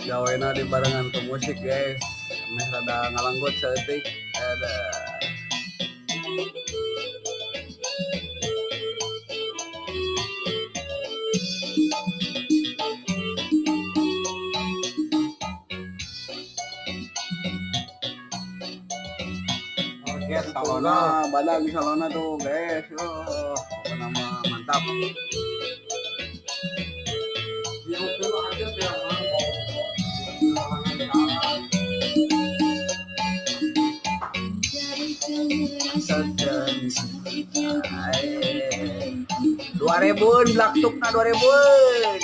Gawena dibarengan ke musik, guys. Meh rada ngalanggut saeutik. Ada. Oke, Salona, badag salona tuh, guys. Oh, pokoknya mah mantap. Aja biar halangan. 2000-an, blaktukna 2000-an.